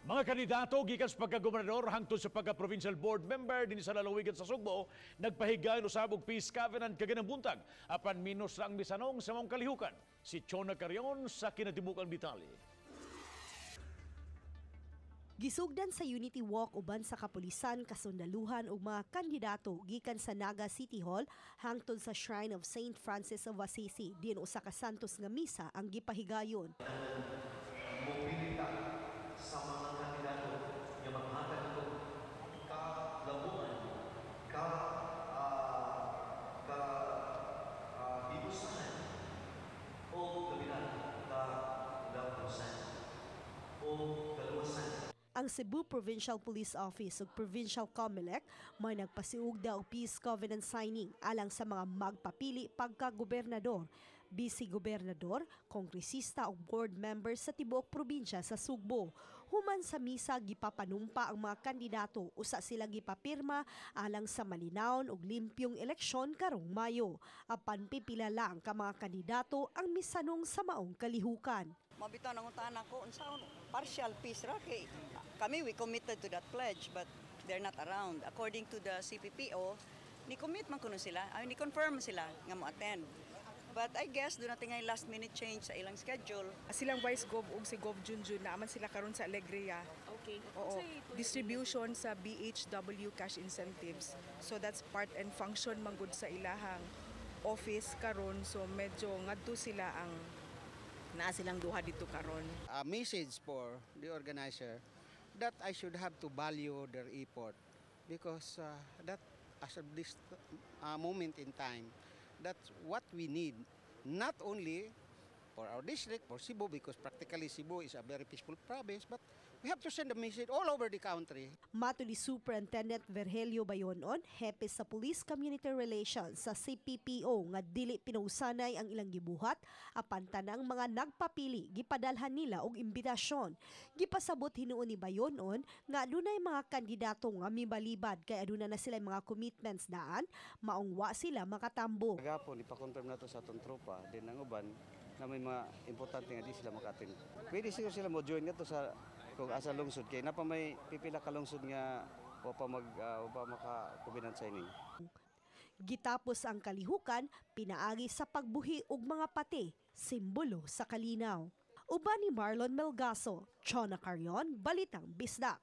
Mga kandidato gikan sa pagka-gobernador hangtod sa pagka-provincial board member dinhi sa lalawigan sa Sugbo nagpahigayon usab og peace covenant kaganang buntag, apan minus lang misanong sa maong kalihukan. Si Chona Carion sa kinatibukang detalye. Gisugdan sa Unity Walk uban sa kapulisan, kasundaluhan ug mga kandidato gikan sa Naga City Hall hangtod sa Shrine of St. Francis of Assisi, diin usa ka santos nga misa ang gipahigayon. Mobilita sa mga kandidato nga maghatag ato ka labuan, ka ka hibusahan o labi ka lampusan o kaluwasan. Ang Cebu Provincial Police Office ug Provincial COMELEC may nagpasiugda og peace covenant signing alang sa mga magpapili pagka-gobernador, vice-gobernador, kongresista ug board members sa tibuok probinsya sa Sugbo. Human sa misa, gipapanumpa ang mga kandidato, usa sila gipapirma alang sa malinawon ug limpyong eleksyon karong Mayo. Apan pipila lang ka mga kandidato ang misanong sa maong kalihukan. Mao bitaw nangutana ko unsaon partial peace ra, kay kami, we committed to that pledge, but they're not around. According to the CPPO, ni commit man kuno sila, ay, ni confirm sila nga mo attend, but I guess duna tingay last minute change sa ilang schedule. Silang Vice Gov ug si Gov Junjun naaman sila karon sa Alegria. Oo, distribution sa BHW cash incentives. So that's part and function manggod sa ilahang office karon, so medyo ngadto sila ang naa silang duha dito karon. A message for the organizer that I should have to value their effort because that as of this moment in time, that's what we need, not only for our district, for Cebu, because practically Cebu is a very peaceful province, but we have to send a message all over the country. Matod ni Superintendent Virgilio Bayonon, hepe sa Police Community Relations sa CPPO, nga dili pinausanay ang ilang gibuhat, apan tanang mga nagpapili gipadalhan nila og imbitasyon. Gipasabot hinuon ni Bayonon nga adunay mga kandidato nga mibalibad kay aduna na sila mga commitments daan, maong wa sila makatambo. Kagapon, ipa-confirm nato sa atong tropa, din ang uban na may mga importante nga di sila maka-attend. Pwede siguro sila mo join ngadto sa kung asa lungsod kay napa may pipila ka lungsod nga wa pa maka covenant signing. Gitapos ang kalihukan pinaagi sa pagbuhi og mga pati, simbolo sa kalinaw. Uban ni Marlon Melgaso, Chona Carion, Balitang Bisdak.